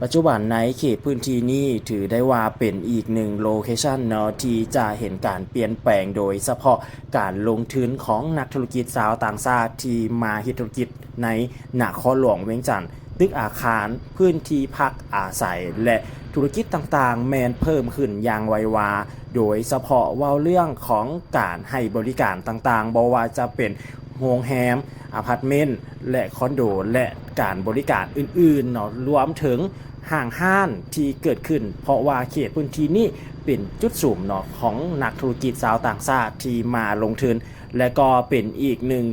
ປັດຈຸບັນໃນເຂດພື້ນທີ່ນີ້ຖືໄດ້ວ່າເປັນອີກໜຶ່ງໂລເຄຊັນເນາະ ທີ່ຈະເຫັນການປ່ຽນແປງ ໂດຍສະເພາະການລົງທຶນຂອງນັກທຸລະກິດຊາວຕ່າງຊາດທີ່ມາເຮັດທຸລະກິດໃນນະຄອນຫຼວງວຽງຈັນ, ຕຶກອາຄານ, ພື້ນທີ່ພັກອາໄສ ແລະ ທຸລະກິດຕ່າງໆ ແມ່ນເພີ່ມຂຶ້ນຢ່າງໄວວາ, ໂດຍສະເພາະເວົ້າເລື່ອງຂອງການໃຫ້ບໍລິການຕ່າງໆ ບໍ່ວ່າຈະເປັນໂຮງແຮມ, ອາພາດເມັນ ແລະ ຄອນໂດ ແລະ ການບໍລິການອື່ນໆເນາະ, ລວມເຖິງຫ້າງຮ້ານທີ່ເກີດຂຶ້ນ, ເພາະວ່າເຂດພື້ນທີ່ນີ້ເປັນຈຸດສຸມເນາະ ຂອງນັກທຸລະກິດຊາວຕ່າງຊາດທີ່ມາລົງທຶນ ແລະ ກໍເປັນອີກໜຶ່ງ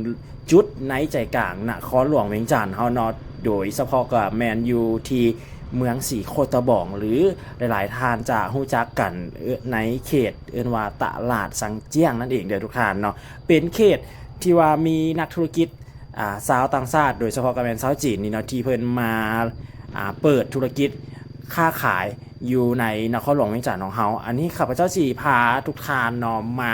ຈຸດໃນໃຈກາງນະຄອນຫຼວງວຽງຈັນເຮົາເນາະ, ໂດຍສະເພາະກໍແມ່ນຢູ່ທີ່ເມືອງສີໂຄດຕະບອງ ຫຼື ຫຼາຍໆທ່ານຈະຮູ້ຈັກກັນ ເອີ ໃນເຂດເອີ້ນວ່າຕະຫຼາດຊັງຈຽງນັ້ນເອງເດີທຸກທ່ານເນາະ. ເປັນເຂດທີ່ວ່າມີນັກທຸລະກິດ ອ່າ ຊາວຕ່າງຊາດ ໂດຍສະເພາະກໍແມ່ນຊາວຈີນນີ້ເນາະ ທີ່ເພິ່ນມາ ອ່າ ເປີດທຸລະກິດຄ້າຂາຍຢູ່ໃນນະຄອນຫຼວງວຽງຈັນຂອງເຮົາ. ອັນນີ້ຂ້າພະເຈົ້າຊິພາທຸກທ່ານເນາະ ມາ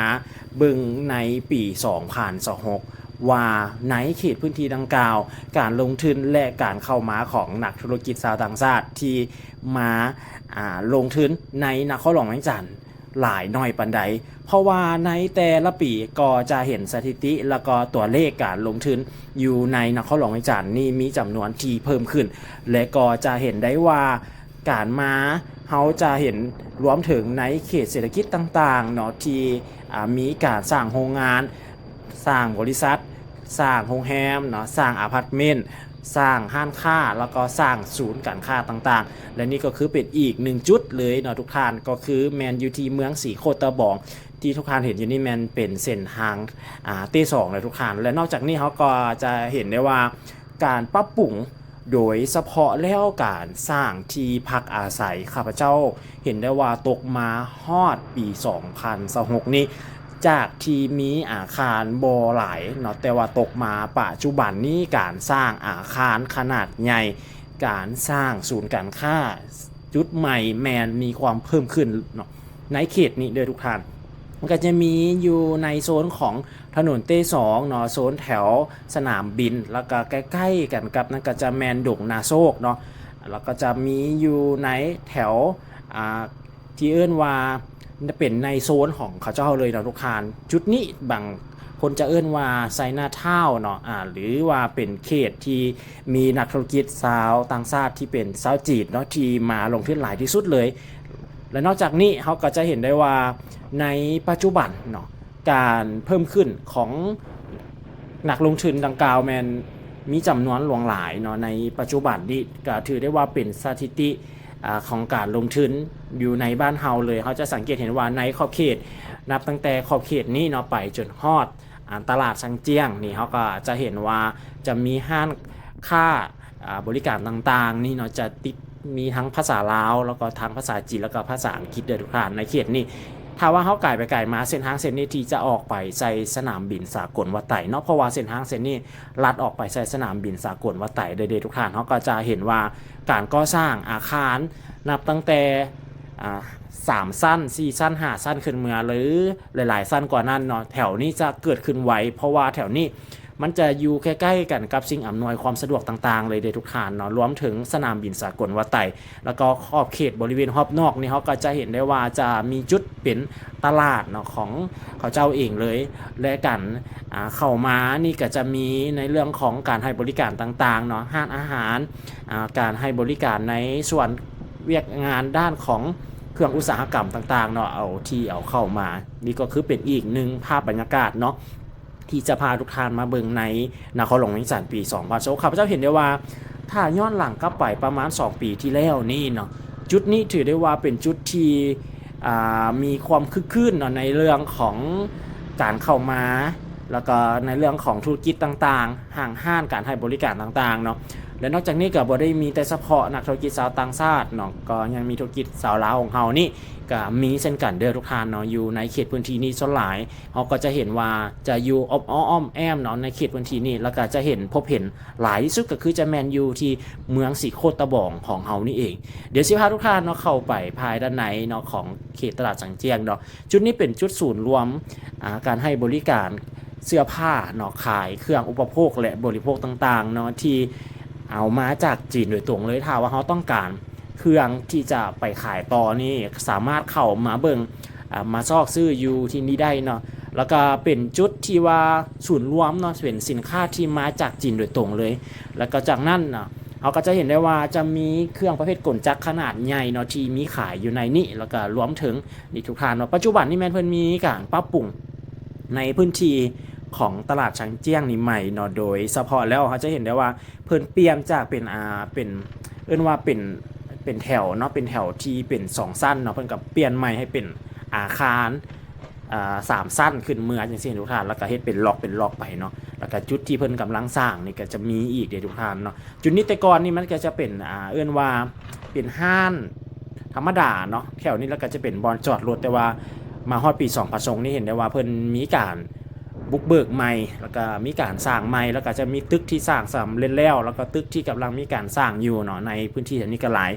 ເບິ່ງໃນປີສອງພັນຊາວຫົກ ວ່າໃນເຂດພື້ນທີ່ດັ່ງກ່າວ ການລົງທຶນ ແລະ ການເຂົ້າມາຂອງນັກທຸລະກິດຊາວຕ່າງຊາດທີ່ມາ ອ່າ ລົງທຶນໃນນະຄອນຫຼວງວຽງຈັນ ຫຼາຍໜ້ອຍປານໃດ, ເພາະວ່າໃນແຕ່ລະປີກໍຈະເຫັນສະຖິຕິ ແລ້ວກໍຕົວເລກການລົງທຶນຢູ່ໃນນະຄອນຫຼວງວຽງຈັນນີ້ມີຈຳນວນທີ່ເພີ່ມຂຶ້ນ ແລະ ກໍຈະເຫັນໄດ້ວ່າການມາ ເຮົາຈະເຫັນລວມເຖິງໃນເຂດເສດຖະກິດຕ່າງໆເນາະ ທີ່ ອ່າ ມີການສ້າງໂຮງງານ, ສ້າງບໍລິສັດ, ສ້າງໂຮງແຮມເນາະ, ສ້າງອາພາດເມັນ, ສ້າງຮ້ານຄ້າ ແລ້ວກໍສ້າງສູນການຄ້າຕ່າງໆ ແລະ ນີ້ກໍຄືເປັນອີກໜຶ່ງຈຸດເລີຍເນາະທຸກທ່ານ, ກໍຄືແມ່ນຢູ່ທີ່ເມືອງສີໂຄດຕະບອງ ທີ່ທຸກທ່ານເຫັນຢູ່ນີ້ແມ່ນເປັນເສັ້ນທາງ ອ່າ ເຕສອງເລີຍທຸກທ່ານ. ແລະ ນອກຈາກນີ້ເຮົາກໍຈະເຫັນໄດ້ວ່າການປັບປຸງ ໂດຍສະເພາະແລ້ວການສ້າງທີ່ພັກອາໄສ ຂ້າພະເຈົ້າເຫັນໄດ້ວ່າຕົກມາຮອດປີສອງພັນຊາວຫົກນີ້ ຈາກທີ່ມີອາຄານບໍ່ຫຼາຍເນາະ ແຕ່ວ່າຕົກມາປັດຈຸບັນນີ້ການສ້າງອາຄານຂະໜາດໃຫຍ່, ການສ້າງສູນການຄ້າຈຸດໃໝ່ແມ່ນມີຄວາມເພີ່ມຂຶ້ນເນາະ ໃນເຂດນີ້ເດີທຸກທ່ານ. ມັນກໍຈະມີຢູ່ໃນໂຊນຂອງ ຖະໜົນເຕສອງເນາະ ໂຊນແຖວສະໜາມບິນ ແລ້ວກໍໃກ້ໆກັນກັບນັ້ນກໍຈະແມ່ນດົງນາໂຊກເນາະ ແລ້ວກໍຈະມີຢູ່ໃນແຖວ ອ່າ ທີ່ເອີ້ນວ່າເປັນໃນໂຊນຂອງເຂົາເຈົ້າເລີຍເນາະທຸກທ່ານ. ຈຸດນີ້ບາງຄົນຈະເອີ້ນວ່າໄຊນາທາວເນາະ ອ່າ ຫຼືວ່າເປັນເຂດທີ່ມີນັກທຸລະກິດຊາວຕ່າງຊາດທີ່ເປັນຊາວຈີນເນາະ ທີ່ມາລົງທຶນຫຼາຍທີ່ສຸດເລີຍ. ແລະ ນອກຈາກນີ້ເຮົາກໍຈະເຫັນໄດ້ວ່າໃນປັດຈຸບັນເນາະ ການເພີ່ມຂຶ້ນຂອງນັກລົງທຶນດັ່ງກ່າວແມ່ນມີຈຳນວນຫຼວງຫຼາຍເນາະ ໃນປັດຈຸບັນນີ້ກໍຖືໄດ້ວ່າເປັນສະຖິຕິ ອາ ຂອງການລົງທຶນຢູ່ໃນບ້ານເຮົາເລີຍ. ເຮົາຈະສັງເກດເຫັນວ່າໃນຂອບເຂດ ນັບຕັ້ງແຕ່ຂອບເຂດນີ້ເນາະ ໄປຈົນຮອດ ອາ ຕະຫຼາດຊັງຈຽງນີ້ ເຮົາກໍຈະເຫັນວ່າຈະມີຮ້ານຄ້າ ອາ ບໍລິການຕ່າງໆນີ້ເນາະ ຈະຕິດ ມີທັງພາສາລາວ ແລ້ວກໍທັງພາສາຈີນ ແລ້ວກໍພາສາອັງກິດເດີທຸກທ່ານ. ໃນເຂດນີ້ ຖ້າວ່າເຮົາກາຍໄປກາຍມາ ເສັ້ນທາງເສັ້ນນີ້ທີ່ຈະອອກໄປໃສ່ສະໜາມບິນສາກົນວັດໄຕເນາະ ເພາະວ່າເສັ້ນທາງເສັ້ນນີ້ລັດອອກໄປໃສ່ສະໜາມບິນສາກົນວັດໄຕເດີ ເດີທຸກທ່ານ. ເຮົາກໍຈະເຫັນວ່າການກໍ່ສ້າງອາຄານ ນັບຕັ້ງແຕ່ ອາ ສາມຊັ້ນ ສີ່ຊັ້ນ ຫ້າຊັ້ນ ຂຶ້ນເມືອ ຫຼື ຫຼາຍໆຊັ້ນກວ່ານັ້ນເນາະ ແຖວນີ້ຈະເກີດຂຶ້ນໄວ ເພາະວ່າແຖວນີ້ ມັນຈະຢູ່ໃກ້ໆກັນກັບສິ່ງອຳນວຍຄວາມສະດວກຕ່າງໆເລີຍເດ້ທຸກທ່ານເນາະ ລວມເຖິງສະໜາມບິນສາກົນວັດໄຕ ແລ້ວກໍຂອບເຂດບໍລິເວນຮອບນອກນີ້ ເຮົາກໍຈະເຫັນໄດ້ວ່າຈະມີຈຸດເປັນຕະຫຼາດເນາະ ຂອງເຂົາເຈົ້າເອງເລີຍ ແລະ ການ ອ່າ ເຂົ້າມານີ້ກໍຈະມີໃນເລື່ອງຂອງການໃຫ້ບໍລິການຕ່າງໆເນາະ ຮ້ານອາຫານ ອ່າ ການໃຫ້ບໍລິການໃນສ່ວນວຽກງານດ້ານຂອງເຄື່ອງອຸດສາຫະກຳຕ່າງໆເນາະ ເອົາທີ່ເອົາເຂົ້າມາ. ນີ້ກໍຄືເປັນອີກໜຶ່ງພາບບັນຍາກາດເນາະ ທີ່ຈະພາທຸກທ່ານມາເບິ່ງໃນນະຄອນຫຼວງວຽງຈັນປີສອງພັນຊາວຫົກ ຂ້າພະເຈົ້າເຫັນໄດ້ວ່າ ຖ້າຍ້ອນຫຼັງກັບໄປປະມານສອງປີທີ່ແລ້ວນີ້ເນາະ ຈຸດນີ້ຖືໄດ້ວ່າເປັນຈຸດທີ່ ອ່າ ມີຄວາມຄຶກຄື້ນເນາະ ໃນເລື່ອງຂອງການເຂົ້າມາ ແລ້ວກໍໃນເລື່ອງຂອງທຸລະກິດຕ່າງໆ ຫ້າງຮ້ານການໃຫ້ບໍລິການຕ່າງໆເນາະ ແລະ ນອກຈາກນີ້ກໍບໍ່ໄດ້ມີແຕ່ສະເພາະນັກທຸລະກິດຊາວຕ່າງຊາດເນາະ ກໍຍັງມີທຸລະກິດຊາວລາວຂອງເຮົານີ້ ກໍມີເຊັ່ນກັນເດີທຸກທ່ານເນາະ ຢູ່ໃນເຂດພື້ນທີ່ນີ້ສ່ວນຫຼາຍ ເຮົາກໍຈະເຫັນວ່າຈະຢູ່ອ້ອມອ້ອມແອ້ມເນາະ ໃນເຂດພື້ນທີ່ນີ້ ແລ້ວກໍຈະເຫັນ ພົບເຫັນຫຼາຍທີ່ສຸດກໍຄືຈະແມ່ນຢູ່ທີ່ເມືອງສີໂຄດຕະບອງຂອງເຮົານີ້ເອງ. ດຽວຊິພາທຸກທ່ານເນາະ ເຂົ້າໄປພາຍດ້ານໃນເນາະ ຂອງເຂດຕະຫຼາດສັງຈຽງເນາະ. ຈຸດນີ້ເປັນຈຸດສູນລວມ ອ່າ ການໃຫ້ບໍລິການເສື້ອຜ້າເນາະ ຂາຍເຄື່ອງອຸປະໂພກ ແລະ ບໍລິໂພກຕ່າງໆເນາະ ທີ່ເອົາມາຈາກຈີນໂດຍຕົງເລີຍ. ຖ້າວ່າເຮົາຕ້ອງການ ເຄື່ອງທີ່ຈະໄປຂາຍຕໍ່ນີ້ ສາມາດເຂົ້າມາເບິ່ງ ອາ ມາຊອກຊື້ຢູ່ທີ່ນີ້ໄດ້ເນາະ. ແລ້ວກໍເປັນຈຸດທີ່ວ່າສູນລວມເນາະ ເປັນສິນຄ້າທີ່ມາຈາກຈີນໂດຍຕົງເລີຍ. ແລ້ວກໍຈາກນັ້ນເນາະ ເຮົາກໍຈະເຫັນໄດ້ວ່າຈະມີເຄື່ອງປະເພດກົນຈັກຂະໜາດໃຫຍ່ເນາະ ທີ່ມີຂາຍຢູ່ໃນນີ້ ແລ້ວກໍລວມເຖິງ ນີ້ທຸກທ່ານເນາະ, ປັດຈຸບັນນີ້ແມ່ນເພິ່ນມີການປັບປຸງໃນພື້ນທີ່ຂອງຕະຫຼາດຊາງຈຽງນີ້ໃໝ່ເນາະ, ໂດຍສະເພາະແລ້ວເຮົາຈະເຫັນໄດ້ວ່າເພິ່ນປ່ຽນຈາກເປັນ ອ່າ ເປັນ ເອີ້ນວ່າເປັນ ເປັນແຖວເນາະ, ເປັນແຖວທີ່ເປັນສອງຊັ້ນເນາະ, ເພິ່ນກໍປ່ຽນໃໝ່ໃຫ້ເປັນອາຄານ ອ່າ ສາມຊັ້ນຂຶ້ນເມືອຈັ່ງຊີ້ທຸກທ່ານ, ແລ້ວກໍເຮັດເປັນລັອກເປັນລັອກໄປເນາະ, ແລ້ວກໍຈຸດທີ່ເພິ່ນກຳລັງສ້າງນີ້ກໍຈະມີອີກເດ້ທຸກທ່ານເນາະ. ຈຸດນີ້ແຕ່ກ່ອນນີ້ມັນກໍຈະເປັນ ອ່າ ເອີ້ນວ່າເປັນຮ້ານທຳມະດາເນາະ ແຖວນີ້, ແລ້ວກໍຈະເປັນບ່ອນຈອດລົດ, ແຕ່ວ່າມາຮອດປີສອງພັນສອງນີ້ເຫັນໄດ້ວ່າເພິ່ນມີການບຸກເບີກໃໝ່ ແລ້ວກໍມີການສ້າງໃໝ່, ແລ້ວກໍຈະມີຕຶກທີ່ສ້າງສຳເລັດແລ້ວ ແລ້ວກໍຕຶກທີ່ກຳລັງມີການສ້າງຢູ່ເນາະ ໃນພື້ນທີ່ແຖວນີ້ກໍຫຼາຍ.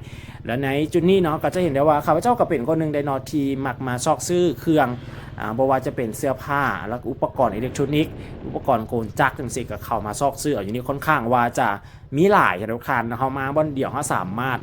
ແລະໃນຈຸດນີ້ເນາະ ກໍຈະເຫັນໄດ້ວ່າຂ້າພະເຈົ້າກໍເປັນຄົນໜຶ່ງເດ້ເນາະ ທີ່ມັກມາຊອກຊື້ເຄື່ອງ ອ່າ ບໍ່ວ່າຈະເປັນເສື້ອຜ້າ ແລ້ວກໍອຸປະກອນອີເລັກໂທຣນິກ ອຸປະກອນໂກນຈັກຈັ່ງຊີ້ ກໍເຂົ້າມາຊອກຊື້ເອົາຢູ່ນີ້ ຄ່ອນຂ້າງວ່າຈະ ມີຫຼາຍທ່ານຜູ້ຊົມ, ເຮົາມາບ່ອນດຽວ ເຮົາສາມາດ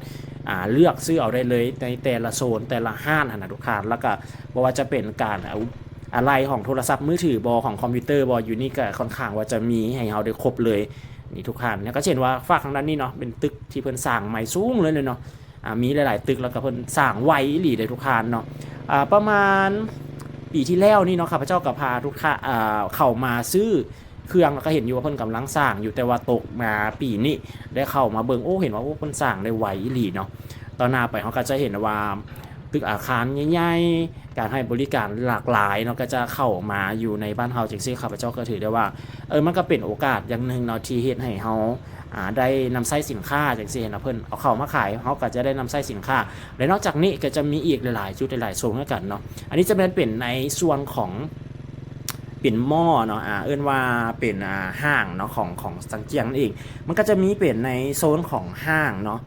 ອ່າ ເລືອກຊື້ເອົາໄດ້ເລີຍ ໃນແຕ່ລະໂຊນ ແຕ່ລະຮ້ານຫັ້ນນະທຸກທ່ານ. ແລ້ວກໍບໍ່ວ່າຈະເປັນການ ອາ ອາໄຫຼ່ຂອງໂທລະສັບມືຖືບໍ ຂອງຄອມພິວເຕີບໍ ຢູ່ນີ້ກໍຄ່ອນຂ້າງວ່າຈະມີໃຫ້ເຮົາໄດ້ຄົບເລີຍນີ້ທຸກທ່ານ. ແລ້ວກໍເຊັ່ນວ່າຟາກທາງດ້ານນີ້ເນາະ ເປັນຕຶກທີ່ເພິ່ນສ້າງໃໝ່ສູງເລີຍເນາະ, ອ່າ ມີຫຼາຍໆຕຶກ ແລ້ວກໍເພິ່ນສ້າງໄວອີ່ຫຼີເດ້ທຸກທ່ານເນາະ. ອ່າ ປະມານປີທີ່ແລ້ວນີ້ເນາະ ຂ້າພະເຈົ້າກໍພາທຸກທ່ານ ອ່າ ເຂົ້າມາຊື້ ເຄື່ອງ ແລ້ວກໍເຫັນຢູ່ວ່າເພິ່ນກຳລັງສ້າງຢູ່, ແຕ່ວ່າຕົກມາປີນີ້ໄດ້ເຂົ້າມາເບິ່ງ ໂອ້ ເຫັນວ່າ ໂອ້ ເພິ່ນສ້າງໄດ້ໄວອີ່ຫຼີເນາະ. ຕໍ່ໜ້າໄປເຮົາກໍຈະເຫັນວ່າຕຶກອາຄານໃຫຍ່ໆ ການໃຫ້ບໍລິການຫຼາກຫຼາຍເນາະ ກໍຈະເຂົ້າມາຢູ່ໃນບ້ານເຮົາຈັ່ງຊີ້. ຂ້າພະເຈົ້າກໍຖືໄດ້ວ່າ ເອີ ມັນກໍເປັນໂອກາດຢ່າງໜຶ່ງເນາະ ທີ່ເຮັດໃຫ້ເຮົາ ອ່າ ໄດ້ນຳໃຊ້ສິນຄ້າຈັ່ງຊີ້ນະ, ເພິ່ນເອົາເຂົ້າມາຂາຍ ເຮົາກໍຈະໄດ້ນຳໃຊ້ສິນຄ້າ. ແລະນອກຈາກນີ້ກໍຈະມີອີກຫຼາຍໆຈຸດ ຫຼາຍໆໂຊນຄືກັນເນາະ. ອັນນີ້ຈະແມ່ນເປັນໃນສ່ວນຂອງ ເປັນມໍເນາະ ອ່າ ເອີ້ນວ່າເປັນ ອ່າ ຫ້າງເນາະ ຂອງ ຂອງຊາງຈຽງນັ້ນເອງ. ມັນກໍຈະມີເປັນໃນໂຊນຂອງຫ້າງເນາະ,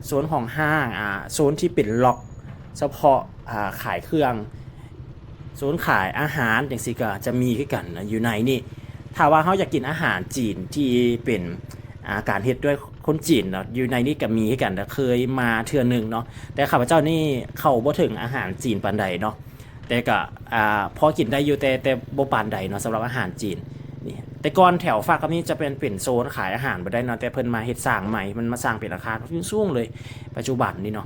ໂຊນຂອງຫ້າງ ອ່າ ໂຊນທີ່ເປັນລັອກສະເພາະ ອ່າ ຂາຍເຄື່ອງ, ໂຊນຂາຍອາຫານຈັ່ງຊີ້ກໍຈະມີຄືກັນນະ ຢູ່ໃນນີ້. ຖ້າວ່າເຮົາຢາກກິນອາຫານຈີນທີ່ເປັນ ອ່າ ການເຮັດດ້ວຍຄົນຈີນເນາະ ຢູ່ໃນນີ້ກໍມີຄືກັນ, ເຄີຍມາເທື່ອໜຶ່ງເນາະ, ແຕ່ຂ້າພະເຈົ້ານີ້ເຂົ້າບໍ່ເຖິງອາຫານຈີນປານໃດເນາະ. ແຕ່ກະ ອ່າ ພໍກິນໄດ້ຢູ່ ແຕ່ ແຕ່ບໍ່ປານໃດເນາະ ສຳລັບອາຫານຈີນນີ້. ແຕ່ກ່ອນແຖວຟາກກັບນີ້ຈະເປັນ ເປັນໂຊນຂາຍອາຫານບໍ່ໄດ້ເນາະ, ແຕ່ເພິ່ນມາເຮັດສ້າງໃໝ່ ເພິ່ນມາສ້າງເປັນອາຄານສູງໆເລີຍ ປັດຈຸບັນນີ້ເນາະ.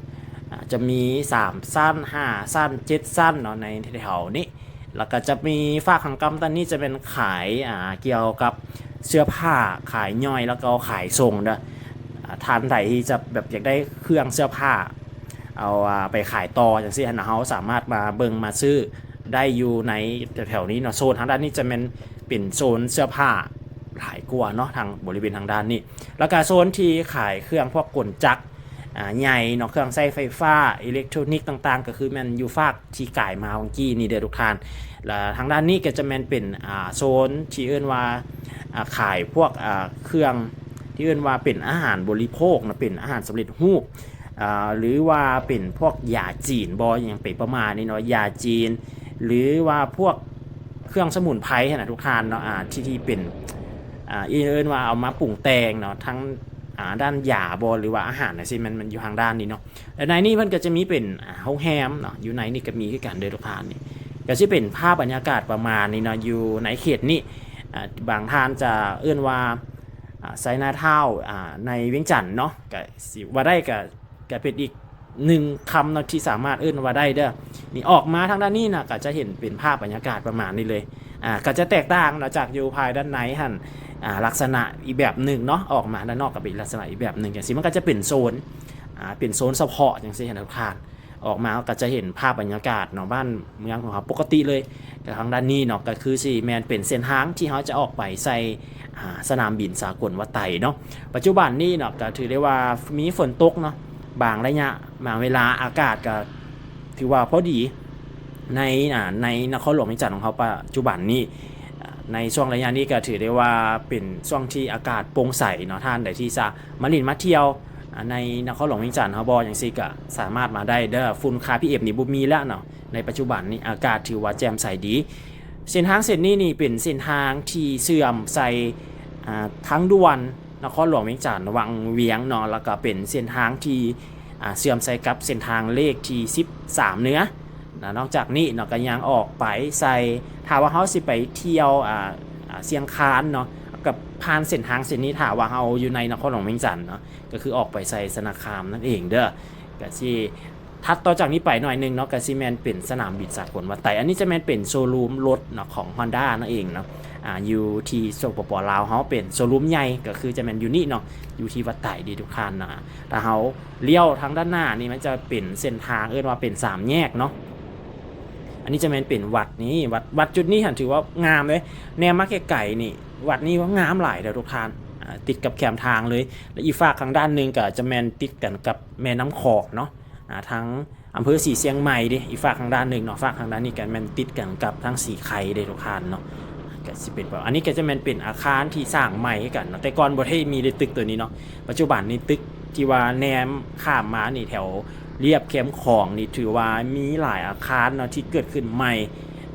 ອ່າ ຈະມີສາມຊັ້ນ ຫ້າຊັ້ນ ເຈັດຊັ້ນເນາະ ໃນແຖວນີ້. ແລ້ວກໍຈະມີຟາກທາງກ້ຳດ້ານນີ້ຈະເປັນຂາຍ ອ່າ ກ່ຽວກັບເສື້ອຜ້າ ຂາຍຍ່ອຍ ແລ້ວກໍຂາຍສົ່ງເດີ. ອ່າ ທ່ານໃດທີ່ຈະແບບຢາກໄດ້ເຄື່ອງເສື້ອຜ້າ ເອົາ ອ່າ ໄປຂາຍຕໍ່ຈັ່ງຊີ້ຫັ້ນນະ, ເຮົາສາມາດມາເບິ່ງມາຊື້ໄດ້ຢູ່ໃນແຖວໆນີ້ເນາະ. ໂຊນທາງດ້ານນີ້ຈະແມ່ນເປັນໂຊນເສື້ອຜ້າຫຼາຍກວ່າເນາະ ທາງບໍລິເວນທາງດ້ານນີ້. ແລ້ວກະໂຊນທີ່ຂາຍເຄື່ອງພວກກົນຈັກ ອ່າ ໃຫຍ່ເນາະ, ເຄື່ອງໃຊ້ໄຟຟ້າ ອີເລັກໂທຣນິກຕ່າງໆ ກໍຄືແມ່ນຢູ່ຟາກທີ່ກາຍມາເມື່ອກີ້ນີ້ເດີທຸກທ່ານ. ແລະທາງດ້ານນີ້ກໍຈະແມ່ນເປັນ ອ່າ ໂຊນທີ່ເອີ້ນວ່າ ອ່າ ຂາຍພວກ ອ່າ ເຄື່ອງທີ່ເອີ້ນວ່າເປັນອາຫານບໍລິໂພກເນາະ, ເປັນອາຫານສຳເລັດຮູບ ອ່າ ຫຼືວ່າເປັນພວກຢາຈີນບໍ ຫຍັງໄປປະມານນີ້ເນາະ, ຢາຈີນ ຫຼືວ່າພວກເຄື່ອງສະໝຸນໄພຫັ້ນນະທຸກທ່ານເນາະ, ອ່າ ທີ່ ທີ່ເປັນ ອ່າ ເອີ້ນວ່າເອົາມາປຸງແຕ່ງເນາະ ທັງ ອ່າ ດ້ານຢາບໍ ຫຼືວ່າອາຫານຈັ່ງຊີ້ ມັນ ມັນຢູ່ທາງດ້ານນີ້ເນາະ. ແລະໃນນີ້ເພິ່ນກໍຈະມີເປັນ ອ່າ ໂຮງແຮມເນາະ, ຢູ່ໃນນີ້ກໍມີຄືກັນເດີທຸກທ່ານ. ນີ້ກໍຊິເປັນພາບບັນຍາກາດປະມານນີ້ເນາະ ຢູ່ໃນເຂດນີ້. ອ່າ ບາງທ່ານຈະເອີ້ນວ່າ ອ່າ ໄຊນາທາວ ອ່າ ໃນວຽງຈັນເນາະ, ກໍຊິວ່າໄດ້ ກໍ ກໍເປັນອີກໜຶ່ງຄຳເນາະ ທີ່ສາມາດເອີ້ນວ່າໄດ້ເດີ. ນີ້ອອກມາທາງດ້ານນີ້ນະ ກໍຈະເຫັນເປັນພາບບັນຍາກາດປະມານນີ້ເລີຍ. ອ່າ ກໍຈະແຕກຕ່າງເນາະ ຈາກຢູ່ພາຍດ້ານໃນຫັ້ນ ອ່າ ລັກສະນະອີກແບບໜຶ່ງເນາະ, ອອກມາດ້ານນອກກໍເປັນລັກສະນະອີກແບບໜຶ່ງ. ຈັ່ງຊີ້ມັນກໍຈະເປັນໂຊນ ອ່າ ເປັນໂຊນສະເພາະຈັ່ງຊີ້ຫັ້ນນະທຸກທ່ານ. ອອກມາກໍຈະເຫັນພາບບັນຍາກາດເນາະ ບ້ານເມືອງຂອງເຮົາປົກກະຕິເລີຍ. ແຕ່ທາງດ້ານນີ້ເນາະ ກໍຄືຊິແມ່ນເປັນເສັ້ນທາງທີ່ເຮົາຈະອອກໄປໃສ່ ອ່າ ສະໜາມບິນສາກົນວັດໄຕເນາະ. ປັດຈຸບັນນີ້ເນາະ ກໍຖືໄດ້ວ່າມີຝົນຕົກເນາະ ບາງໄລຍະ ບາງເວລາອາກາດກໍຖືວ່າພໍດີ ໃນ ອ່າ ໃນນະຄອນຫຼວງວຽງຈັນຂອງເຮົາປັດຈຸບັນນີ້. ໃນຊ່ວງໄລຍະນີ້ກໍຖືໄດ້ວ່າເປັນຊ່ວງທີ່ອາກາດໂປ່ງໃສເນາະ, ທ່ານໃດທີ່ຈະມາຫຼິ້ນມາທ່ຽວ ອ່າ ໃນນະຄອນຫຼວງວຽງຈັນເຮົາບໍ ຈັ່ງຊີ້ກໍສາມາດມາໄດ້ເດີ. ຝຸ່ນຄ່າ ພີເອັມ ນີ້ບໍ່ມີແລ້ວເນາະ, ໃນປັດຈຸບັນນີ້ອາກາດຖືວ່າແຈ່ມໃສດີ. ເສັ້ນທາງເສັ້ນນີ້ນີ້ເປັນເສັ້ນທາງທີ່ເຊື່ອມໃສ່ ອ່າ ທາງດ່ວນນະຄອນຫຼວງວຽງຈັນວັງວຽງເນາະ, ແລ້ວກໍເປັນເສັ້ນທາງທີ່ ອ່າ ເຊື່ອມໃສ່ກັບເສັ້ນທາງເລກທີສິບສາມເໜືອນະ. ນອກຈາກນີ້ເນາະ ກໍຍັງອອກໄປໃສ່ ຖ້າວ່າເຮົາຊິໄປທ່ຽວ ອ່າ ອ່າ ຊຽງຄານເນາະ ກໍຜ່ານເສັ້ນທາງເສັ້ນນີ້ ຖ້າວ່າເຮົາຢູ່ໃນນະຄອນຫຼວງວຽງຈັນເນາະ ກໍຄືອອກໄປໃສ່ຊະນະຄາມນັ້ນເອງເດີ້. ກໍຊິຖັດຕໍ່ຈາກນີ້ໄປໜ້ອຍໜຶ່ງເນາະ ກໍຊິແມ່ນເປັນສະໜາມບິນສາກົນວັດໄຕ. ອັນນີ້ຈະແມ່ນເປັນໂຊຣູມລົດເນາະ ຂອງຮອນດ້ານັ້ນເອງເນາະ ອ່າ ຢູ່ທີ່ ສປປ ລາວເຮົາ ເປັນໂຊຣູມໃຫຍ່ ກໍຄືຈະແມ່ນຢູ່ນີ້ເນາະ ຢູ່ທີ່ວັດໄຕເດ້ທຸກທ່ານນະ. ຖ້າເຮົາລ້ຽວທາງດ້ານໜ້ານີ້ ມັນຈະເປັນເສັ້ນທາງ ເອີ້ນວ່າເປັນສາມແຍກເນາະ. ອັນນີ້ຈະແມ່ນເປັນວັດນີ້ ວັດ ວັດຈຸດນີ້ຫັ້ນຖືວ່າງາມເດ້. ແນມມາໄກໆນີ້ ວັດນີ້ວ່າງາມຫຼາຍເດີ້ທຸກທ່ານ ອ່າ ຕິດກັບແຄມທາງເລີຍ. ແລະ ອີກຟາກທາງດ້ານໜຶ່ງກໍຈະແມ່ນຕິດກັນກັບແມ່ນ້ຳຂອງເນາະ ອ່າ ທາງອຳເພີສີຊຽງໃໝ່ເດ້ ອີກຟາກທາງດ້ານໜຶ່ງເນາະ. ຟາກທາງດ້ານນີ້ກໍແມ່ນຕິດກັນກັບທາງສີໄຄເດ້ທຸກທ່ານເນາະ. ກໍຊິເປັນ ອັນນີ້ກໍຈະແມ່ນເປັນອາຄານທີ່ສ້າງໃໝ່ຄືກັນເນາະ ແຕ່ກ່ອນບໍ່ໄດ້ມີເດ້ຕຶກຕົວນີ້ເນາະ. ປັດຈຸບັນນີ້ຕຶກທີ່ວ່າແນມຂ້າມມານີ້ ແຖວລຽບແຄມຂອງນີ້ ຖືວ່າມີຫຼາຍອາຄານເນາະທີ່ເກີດຂຶ້ນໃໝ່.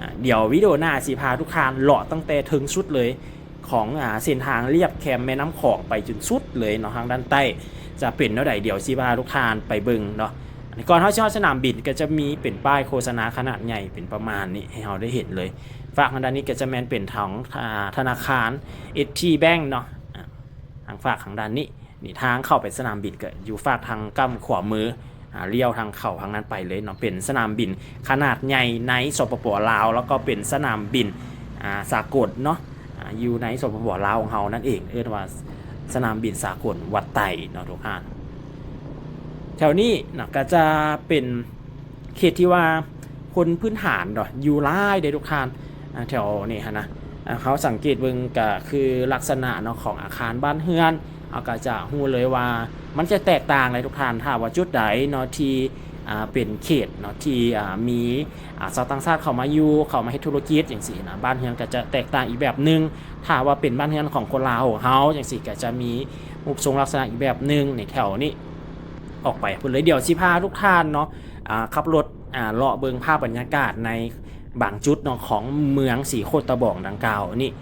ອ່າ ດຽວວິດີໂອໜ້າຊິພາທຸກທ່ານເລາະຕັ້ງແຕ່ເທິງສຸດເລີຍ ຂອງ ອ່າ ເສັ້ນທາງລຽບແຄມແມ່ນ້ຳຂອງໄປຈົນສຸດເລີຍເນາະ. ທາງດ້ານໃຕ້ຈະເປັນແນວໃດ ດຽວຊິພາທຸກທ່ານໄປເບິ່ງເນາະ. ອັນນີ້ ກ່ອນເຮົາຊິຮອດສະໜາມບິນ ກໍຈະມີເປັນປ້າຍໂຄສະນາຂະໜາດໃຫຍ່ເປັນປະມານນີ້ໃຫ້ເຮົາໄດ້ເຫັນເລີຍ. ຟາກທາງດ້ານນີ້ກໍຈະແມ່ນເປັນທາງ ອ່າ ທະນາຄານ ເອສທີ Bank ເນາະ. ອ່າ ທາງຟາກທາງດ້ານນີ້ ນີ້ ທາງເຂົ້າໄປສະໜາມບິນກໍຢູ່ຟາກທາງກ້ຳຂວາມື ອ່າ ລ້ຽວທາງເຂົ້າທາງນັ້ນໄປເລີຍເນາະ. ເປັນສະໜາມບິນຂະໜາດໃຫຍ່ໃນ ສປປ ລາວ ແລ້ວກໍເປັນສະໜາມບິນ ອ່າ ສາກົນເນາະ ອ່າ ຢູ່ໃນ ສປປ ລາວ ຂອງເຮົານັ້ນເອງ ເອີ້ນວ່າສະໜາມບິນສາກົນວັດໄຕເນາະທຸກທ່ານ. ແຖວນີ້ເນາະ ກໍຈະເປັນເຂດທີ່ວ່າຄົນພື້ນຖານເນາະ ຢູ່ຫຼາຍເດ້ທຸກທ່ານ. ອ່າ ແຖວນີ້ຫັ້ນນະ ອ່າ ເຮົາສັງເກດເບິ່ງກໍຄືລັກສະນະເນາະ ຂອງອາຄານບ້ານເຮືອນ ເຮົາກໍຈະຮູ້ເລີຍວ່າມັນຈະແຕກຕ່າງເລີຍທຸກທ່ານ. ຖ້າວ່າຈຸດໃດເນາະທີ່ ອ່າ ເປັນເຂດເນາະທີ່ ອ່າ ມີ ອ່າ ຊາວຕ່າງຊາດເຂົ້າມາຢູ່ ເຂົ້າມາເຮັດທຸລະກິດຈັ່ງຊີ້ນະ ບ້ານເຮືອນກໍຈະແຕກຕ່າງອີກແບບໜຶ່ງ. ຖ້າວ່າເປັນບ້ານເຮືອນຂອງຄົນລາວເຮົາຈັ່ງຊີ້ ກໍຈະມີຮູບຊົງລັກສະນະອີກແບບໜຶ່ງ. ໃນແຖວນີ້ອອກໄປພຸ້ນເລີຍ ດຽວຊິພາທຸກທ່ານເນາະ ອ່າ ຂັບລົດ ອ່າ ເລາະເບິ່ງພາບບັນຍາກາດໃນບາງຈຸດເນາະ ຂອງເມືອງສີໂຄດຕະບອງດັ່ງກ່າວນີ້.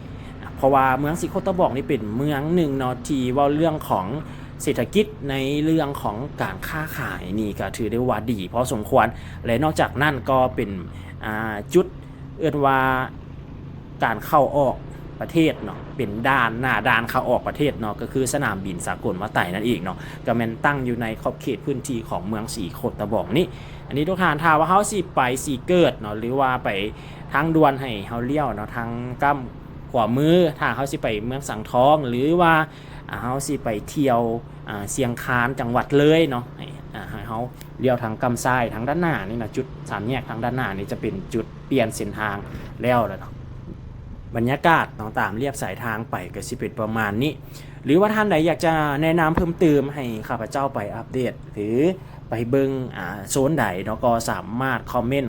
ເພາະວ່າເມືອງສີໂຄດຕະບອງນີ້ເປັນເມືອງໜຶ່ງເນາະ ທີ່ເວົ້າເລື່ອງຂອງເສດຖະກິດ ໃນເລື່ອງຂອງການຄ້າຂາຍນີ້ກໍຖືໄດ້ວ່າດີພໍສົມຄວນ ແລະ ນອກຈາກນັ້ນກໍເປັນ ອ່າ ຈຸດເອີ້ນວ່າການເຂົ້າອອກປະເທດເນາະ ເປັນດ່ານ ໜ້າດ່ານເຂົ້າອອກປະເທດເນາະ ກໍຄືສະໜາມບິນສາກົນວັດໄຕນັ້ນເອງເນາະ ກໍແມ່ນຕັ້ງຢູ່ໃນຂອບເຂດພື້ນທີ່ຂອງເມືອງສີໂຄດຕະບອງນີ້. ອັນນີ້ທຸກທ່ານ ຖ້າວ່າເຮົາຊິໄປສີເກີດເນາະ ຫຼືວ່າໄປທາງດ່ວນໃຫ້ເຮົາລ້ຽວເນາະ ທາງກ້ຳຂວາມື ຖ້າເຮົາຊິໄປເມືອງສັງທອງ ຫຼືວ່າ ອ່າ ເຮົາຊິໄປທ່ຽວ ອ່າ ຊຽງຄານ ຈັງຫວັດເລີຍເນາະ ໃຫ້ ອ່າ ໃຫ້ເຮົາລ້ຽວທາງກ້ຳຊ້າຍ ທາງດ້ານໜ້ານີ້ນະ ຈຸດສາມແຍກທາງດ້ານໜ້ານີ້ຈະເປັນຈຸດປ່ຽນເສັ້ນທາງແລ້ວລະເນາະ. ບັນຍາກາດເນາະ ຕາມລຽບສາຍທາງໄປກໍຊິເປັນປະມານນີ້ ຫຼືວ່າທ່ານໃດຢາກຈະແນະນຳເພີ່ມເຕີມໃຫ້ຂ້າພະເຈົ້າໄປອັບເດດ ຫຼື ໄປເບິ່ງ ອ່າ ໂຊນໃດເນາະ ກໍສາມາດຄອມເມັນ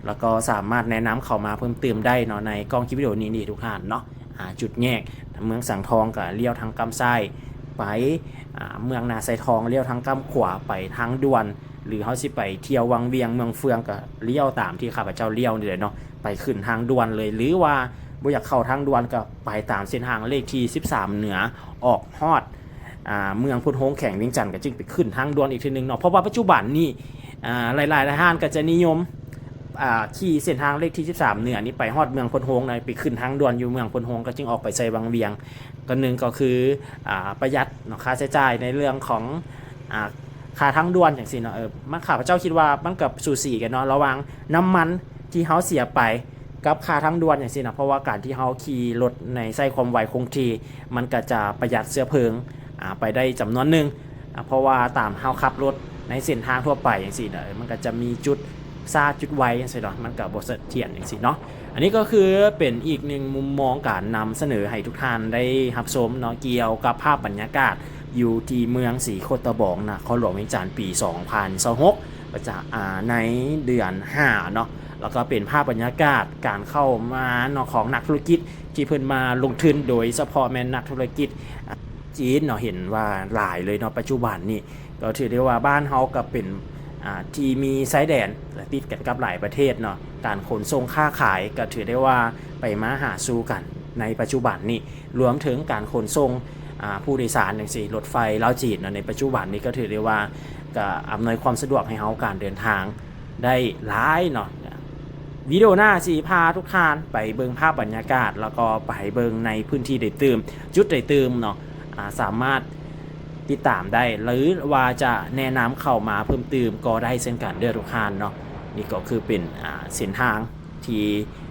ແລ້ວກໍສາມາດແນະນຳເຂົ້າມາເພີ່ມເຕີມໄດ້ເນາະ ໃນກ້ອງຄລິບວິດີໂອນີ້ນີ້ທຸກທ່ານເນາະ. ອ່າ ຈຸດແຍກເມືອງສັງທອງກໍລ້ຽວທາງກ້ຳຊ້າຍໄປ ອ່າ ເມືອງນາຊາຍທອງລ້ຽວທາງກ້ຳຂວາໄປທາງດ່ວນ ຫຼືເຮົາຊິໄປທ່ຽວວັງວຽງ ເມືອງເຟືອງ ກໍລ້ຽວຕາມທີ່ຂ້າພະເຈົ້າລ້ຽວນີ້ແຫຼະເນາະ ໄປຂຶ້ນທາງດ່ວນເລີຍ ຫຼືວ່າບໍ່ຢາກເຂົ້າທາງດ່ວນກໍໄປຕາມເສັ້ນທາງເລກທີສິບສາມເໜືອ ອອກຮອດ ອ່າ ເມືອງໂພນໂຮງ ແຂວງວຽງຈັນ ກໍຈຶ່ງໄປຂຶ້ນທາງດ່ວນອີກເທື່ອໜຶ່ງເນາະ. ເພາະວ່າປັດຈຸບັນນີ້ ອ່າ ຫຼາຍໆ ຫຼາຍຮ້ານກໍຈະນິຍົມ ອ່າ ຂີ່ເສັ້ນທາງເລກທີສິບສາມເໜືອນີ້ໄປຮອດເມືອງໂພນໂຮງນະ ໄປຂຶ້ນທາງດ່ວນຢູ່ເມືອງໂພນໂຮງ ກໍຈຶ່ງອອກໄປໃສ່ວັງວຽງ. ກໍໜຶ່ງກໍຄື ອ່າ ປະຢັດເນາະ ຄ່າໃຊ້ຈ່າຍໃນເລື່ອງຂອງ ອ່າ ຄ່າທາງດ່ວນຈັ່ງຊີ້ເນາະ. ເອີ ມັນ ຂ້າພະເຈົ້າຄິດວ່າມັນກໍສູສີກັນເນາະ ລະຫວ່າງນ້ຳມັນທີ່ເຮົາເສຍໄປ ກັບຄ່າທາງດ່ວນຈັ່ງຊີ້ນະ ເພາະວ່າການທີ່ເຮົາຂີ່ລົດໃນໃຊ້ຄວາມໄວຄົງທີ່ ມັນກໍຈະປະຢັດເຊື້ອເພີງ ອ່າ ໄປໄດ້ຈຳນວນໜຶ່ງ ອ່າ ເພາະວ່າຕາມເຮົາຂັບລົດໃນເສັ້ນທາງທົ່ວໄປຈັ່ງຊີ້ນະ ມັນກໍຈະມີຈຸດຊ້າຈຸດໄວຈັ່ງຊີ້ເນາະ ມັນກໍບໍ່ສະຖຽນຈັ່ງຊີ້ເນາະ. ອັນນີ້ກໍຄືເປັນອີກໜຶ່ງມຸມມອງການນຳສະເໜີໃຫ້ທຸກທ່ານໄດ້ຮັບຊົມເນາະ ກ່ຽວກັບພາບບັນຍາກາດຢູ່ທີ່ເມືອງສີໂຄດຕະບອງ ນະຄອນຫຼວງວຽງຈັນ ປີສອງພັນຊາວຫົກ ປະຈະ ອ່າ ໃນເດືອນຫ້າເນາະ. ແລ້ວກໍເປັນພາບບັນຍາກາດການເຂົ້າມາເນາະ ຂອງນັກທຸລະກິດທີ່ເພິ່ນມາລົງທຶນ ໂດຍສະເພາະແມ່ນນັກທຸລະກິດ ອ່າ ຈີນເນາະ ເຫັນວ່າຫຼາຍເລີຍເນາະ ປັດຈຸບັນນີ້. ກໍຖືໄດ້ວ່າບ້ານເຮົາກໍເປັນ ອ່າ ທີ່ມີຊາຍແດນ ແລະ ຕິດກັນກັບຫຼາຍປະເທດເນາະ ການຂົນສົ່ງຄ້າຂາຍກໍຖືໄດ້ວ່າໄປມາຫາສູ່ກັນໃນປັດຈຸບັນນີ້ ລວມເຖິງການຂົນສົ່ງ ອ່າ ຜູ້ໂດຍສານຈັ່ງຊີ້ ລົດໄຟລາວຈີນເນາະ ໃນປັດຈຸບັນນີ້ກໍຖືໄດ້ວ່າ ກໍອຳນວຍຄວາມສະດວກໃຫ້ເຮົາການເດີນທາງໄດ້ຫຼາຍເນາະ. ວິດີໂອໜ້າຊິພາທຸກທ່ານໄປເບິ່ງພາບບັນຍາກາດ ແລ້ວກໍໄປເບິ່ງໃນພື້ນທີ່ໄດ້ຕື່ມ ຈຸດໄດ້ຕື່ມເນາະ ອາ ສາມາດຕິດຕາມໄດ້ ຫຼືວ່າຈະແນະນຳເຂົ້າມາເພີ່ມຕື່ມກໍໄດ້ເຊັ່ນກັນເດີທຸກທ່ານເນາະ. ນີ້ກໍຄືເປັນ ອາ ເສັ້ນທາງທີ່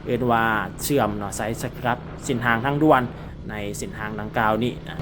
ເອີ້ນວ່າເຊື່ອມເນາະ ໃຊ້ສຳລັບເສັ້ນທາງທາງດ່ວນໃນເສັ້ນທາງດັ່ງກ່າວນີ້ນະ.